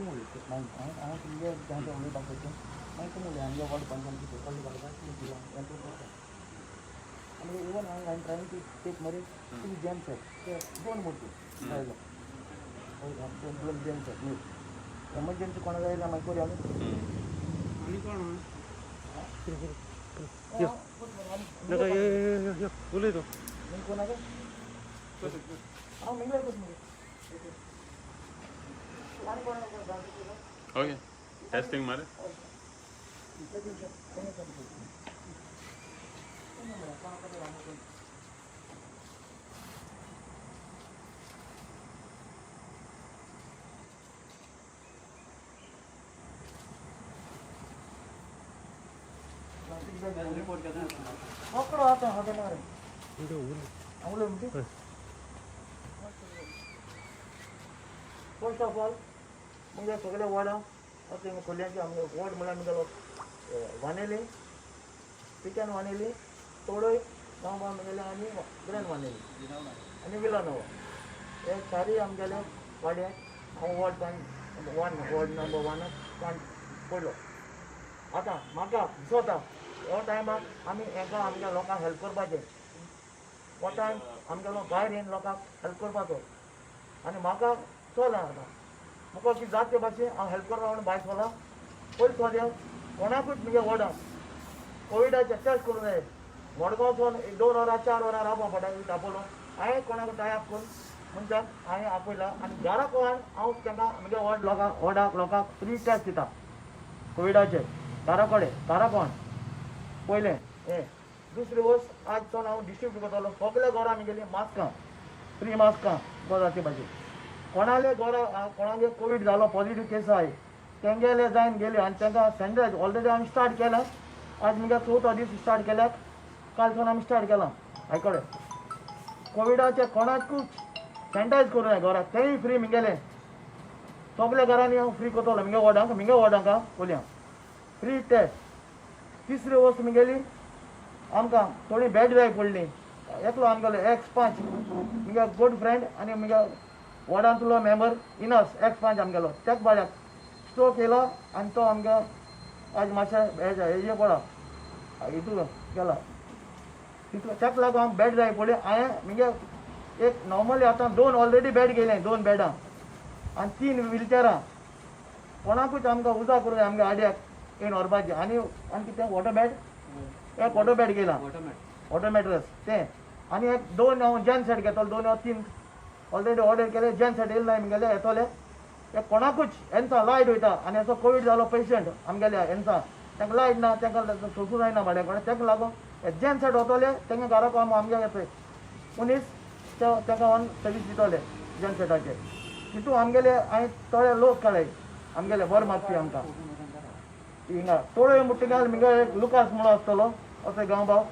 तूं उलय मागीर हांवें हांव तुमगे जाणटे उलयता पळय तें मागीर तूं उलय आमगे वॉर्ड पंचान कितें कसलें घालता कितें दिलां हें तूं करता. आनी इवन हांव I am trying to take मरे टू जेन सेट ते दोन मोटी आयलो हय दोन जेन सेट न्हू एमर्जन्सी कोणा जाय जाल्यार मागीर करूया न्हू. आनी कोण यो. नाका, यो यो यो यो, उलय तूं. कोणाक हांव मिंगले कस मगे आनी कोणाक? ओके, टेस्टिंग मारे. पकडो आतां हांगा ना रे. उलय म्हणटी. फर्स्ट ऑफ ऑल म्हणजे सगळे वॉर्डां आतां खोलयांचे आमगे वॉर्ड म्हळ्यार आमगेलो वानेली, पिकॅन वानेली, तोडय गांव आमगेले आनी ग्रँड वानेली आनी विलानोवा, हे चारय आमगेले वाडे. हांव वॉर्ड वन, वॉर्ड नंबर वनाक पडलो. आतां म्हाका दिसता हो टायमाक आमी हेका आमच्या लोकांक हेल्प करपाचें. हो टायम आमगेलो भायर येवन लोकांक हेल्प करपाचो. आनी म्हाका चल आतां मुखार कितें जाता ते भाशेन हांव हेल्प करपा म्हणून भायर सरलां. पयलीं सोद्या कोणाकूच म्हज्या वॉर्डान कोविडाचे टेस्ट करूं जाय. मडगांव एक 2 वरां 4 वरां रावपा पडटा विथ आपोलो. हांवें कोणाक टायप करून मनशाक हांवें आपयला आनी घरा कोण हांव तांकां म्हज्या वॉर्ड लोकांक, वॉर्डाक लोकांक फ्री टेस्ट दिता कोविडाचे घरा कडेन घरा कोण पयलें हें. दुसरी वस्त, आज सावन हांव डिस्ट्रिब्यूट करतलो सगल्या घरां आमी मास्कां, फ्री मास्कां गजाचे भाशेन. कोणाले घरा कोणागे कोवीड जालो, पॉझिटीव केस आहाय, तेंगेले जायन गेले आनी तांकां सॅनिटायज ऑलरेडी आमी स्टार्ट केलां. आज मुगे चवथो दीस स्टार्ट केल्यात. काल सावन आमी स्टार्ट केलां. हाय कडेन कोविडाचे कोणाकूच सॅनिटायज करूं जाय घराक, तेंय फ्री. मुगेले सगल्या घरांनी हांव फ्री करतलो मुगे वॉर्डांक, मुगे वॉर्डांक कोलयां फ्री टेस्ट. तिसरी वस्त मुगेली, आमकां थोडी बेड जाय पडली. एकलो आमगेलो एक्स पंच, मुगे गुड फ्रेंड आनी मुगे वॉर्डांतलो मेंबर इनस एक्स पंच आमगेलो, तेक बाळ्याक स्ट्रोक येयलो आनी तो आमगे आज मातशें हेजे पडा हितू गेला. तितू तेका लागून आमकां बेड जाय पडली. हांवें मुगे एक नॉर्मली आतां दोन ऑलरेडी बेड गेले, दोन बेडां आनी तीन व्हिलचेरां. कोणाकूच आमकां उजा करूं जाय आमगे आड्याक येवन व्हरपाचें. आनी आनी कितें वॉटर बेड, एक वॉटर बेड गेला, वॉटर मॅट्रस तें. आनी एक दोन हांव जेन सेट घेतलो, दोन वा तीन ऑलरेडी ऑर्डर केले. जेन सेट येयले ना आमगेले, येतले. हे कोणाकूच हेंचा लायट वयता आनी असो कोवीड जालो पेशंट आमगेल्या हेंचा, तांकां लायट ना, तांकां सोसूं जायना भाड्या कोणा. ताका लागून हे जेन सेट वतले तांकां घराक आमगे येतले मनीस, ते तांकां ऑन सर्वीस दितले जेन सेटाचे. तितू आमगेले हांवें थोडे लोक काडले आमगेले बरें मागपी आमकां हिंगा तोळय म्हणटा. मुगे एक लुकास म्हणून आसतलो असो गांवभाव,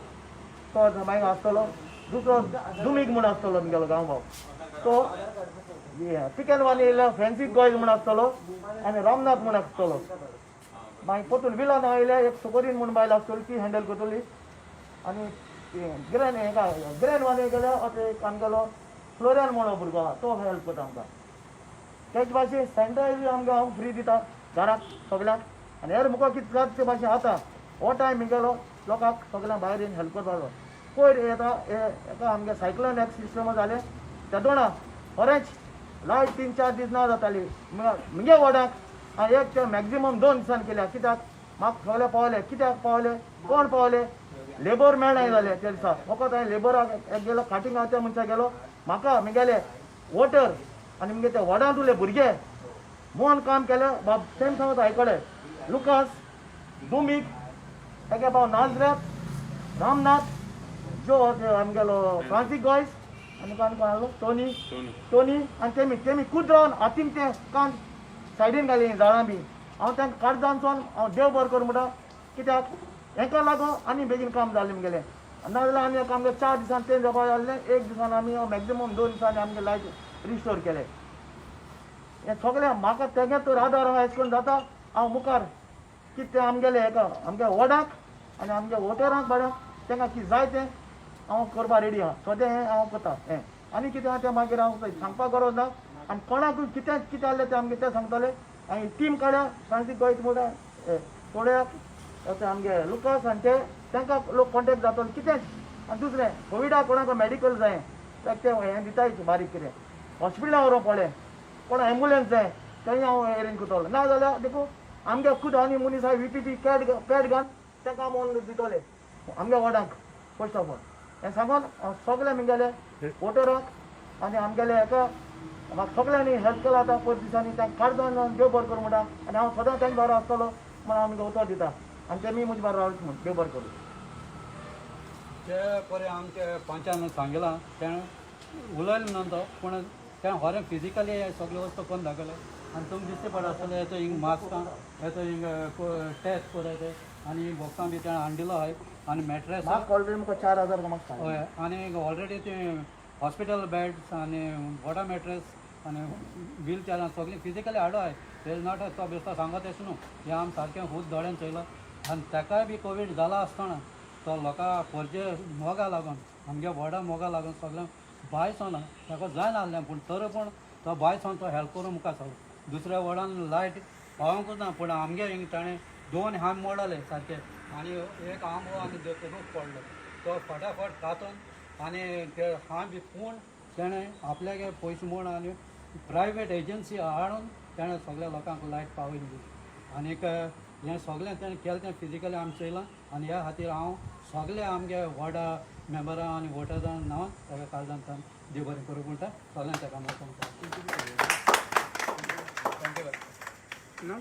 तो मागीर आसतलो. दुसरो दुमीग म्हूण आसतलो मुगेलो गांवभाव तो. पिकेन वानी येयलो फ्रेन्सीस गोयज म्हूण आसतलो आनी रामनाथ म्हूण आसतलो. मागीर परतून विलान आयले एक सुकोरीन म्हूण बायल आसतली, ती हँडल करतली. आनी ग्रॅन हेका ग्रॅन वानी गेल्यार आतां एक आमगेलो फ्लोरियन म्हणून भुरगो आहा, तो हेल्प करता आमकां. तेच भाशेन सॅनिटायजर आमकां हांव फ्री दिता घराक सगल्यांक. आनी हेर मुखार कितें जाता ते भाशेन. आतां हो टायम मुगेलो लोकांक सगल्यांक भायर येवन हेल्प करपाचो. पयर येता एका आमगे सायक्लोन एक सिस्टम जालें तेदोणा खरेंच लायट 3-4 दीस ना जाताली. मुगे वॉर्डाक हांवें एक ते मॅक्झिमम 2 दिसान केल्या. कित्याक म्हाका सगळे पावले, कित्याक पावले, कोण पावले, लेबर मेळना जाले त्या दिसा. फकत हांवें लेबराक एक गेलो खाटींग त्या मनशाक गेलो. म्हाका मुगेले वोटर आनी मुगे ते वॉर्डांत उरले भुरगे मोन काम केलें बाब. सेम सांगता आयकले लुकास, दुमीक, तेगे भाव नाजरेत, रामनाथ, जो आमगेलो फ्रांसीस गोयस आनी कोण कोण आसलो, टोनी. टोनी. टोनी आनी तेमी तेमी खूद रावन हातीन ते कान सायडीन घाली झाडां बी. हांव तांकां काळजानसून हांव देव बरो करूं म्हणटा, कित्याक हेका लागून आनी बेगीन काम जालें मुगेलें. नाजाल्यार आमी आमगे 4 दिसान तें जावपा जाल्लें, एक दिसान आमी मॅक्झिमम 2 दिसांनी आमगे लायट रिस्टोर केले. हें सगळें म्हाका तेगे तर आदार आहा. एशें करून जाता हांव मुखार कितें आमगेले हेका आमगे वॉर्डाक आनी आमगे वोटरांक बाड्यांक तांकां कितें जाय तें हांव करपा रेडी आहा. सद्या हें हांव करता हें. आनी कितें आहा तें मागीर हांव सांगपाक गरज ना. आनी कोणाकूय कितें कितें आहलें तें आमगे तें सांगतले. आनी टीम काडया फ्रांसीस गोयत म्हणटा थोड्याक आतां आमगे लुकास हांचे तांकां लोक कॉन्टेक्ट जातलो कितेंच. आनी दुसरें कोविडाक कोणाक मेडिकल जाय ते हें दिताय बारीक कितें हॉस्पिटलां व्हरोंक पडलें, कोणा एम्बुलन्स जाय तेंय हांव एरेंज करतलो. ना जाल्यार देखून आमगे खूद आनी मनीस आहाय VPP cat pad घालून तांकां आमी दितले आमगे वॉर्डांक. फर्स्ट ऑफ ऑल हें सांगून हांव सगळे म्हगेले वोटराक आनी आमगेले हेका म्हाका सगळ्यांनी हेल्प केला आतां पयर दिसांनी, तांकां काडून देव बरें करूं म्हणटा. आनी हांव सदां तांचे बारा आसतलो म्हण हांव आमकां उतर दिता आनी तेमी म्हजे बारा रावचे म्हूण देव बरें करूं. ते पळय आमचे पंचान सांगलां तेणें उलयलें म्हणून तो, पूण तें खरें फिजिकली सगळे वस्तू करून दाखयलें. आनी तुमकां दिसते पडटा आसतलें हेचो हिंग मास्कां, हेचो हिंग टेस्ट करता ते आनी बॉक्सां बी तेणें हाडलेलो आहाय आनी मॅट्रेस. म्हाका ऑलरेडी म्हाका 4000 म्हाका सांग. हय, आनी ऑलरेडी ते हॉस्पिटल बेड्स आनी वॉटर मॅट्रेस आनी व्हील चॅरां सगळीं फिजिकली हाडो आहाय. ते not तो बेश्टो सांगत येस न्हू, हें आमी सारकें खूब दोळ्यान चोयलां. आनी ताकाय बी कोवीड जाला आसतना तो लोकां पोरजे मोगा लागून, आमगे वॉर्डा मोगा लागून सगळें भायर सरना ताका जायना आसलें, पूण तरी पूण तो भायर सरून तो हेल्प करूंक मुखार सरलो. दुसऱ्या वॉर्डान लायट पावोंकूच ना, पूण आमगे हिंग ताणें 2 हांब मोडले सारके आनी एक आंबो आनी रूख पडलो तो फटाफट कातून आनी ते हांब विकून तेणें आपल्यागे पयशे म्हूण आनी प्रायवेट एजन्सी हाडून तेणें सगळ्या लोकांक लायट पावयली दिली. आनीक हें सगळें तेणें केलें तें फिजिकली आमी चोयलां. आनी ह्या खातीर हांव सगळे आमगे वॉर्डा मेंबरां आनी वोटर्सां नांवान ताका काळजान देव बरें करूं म्हणटा. सगळ्यांक ताका हांव ना.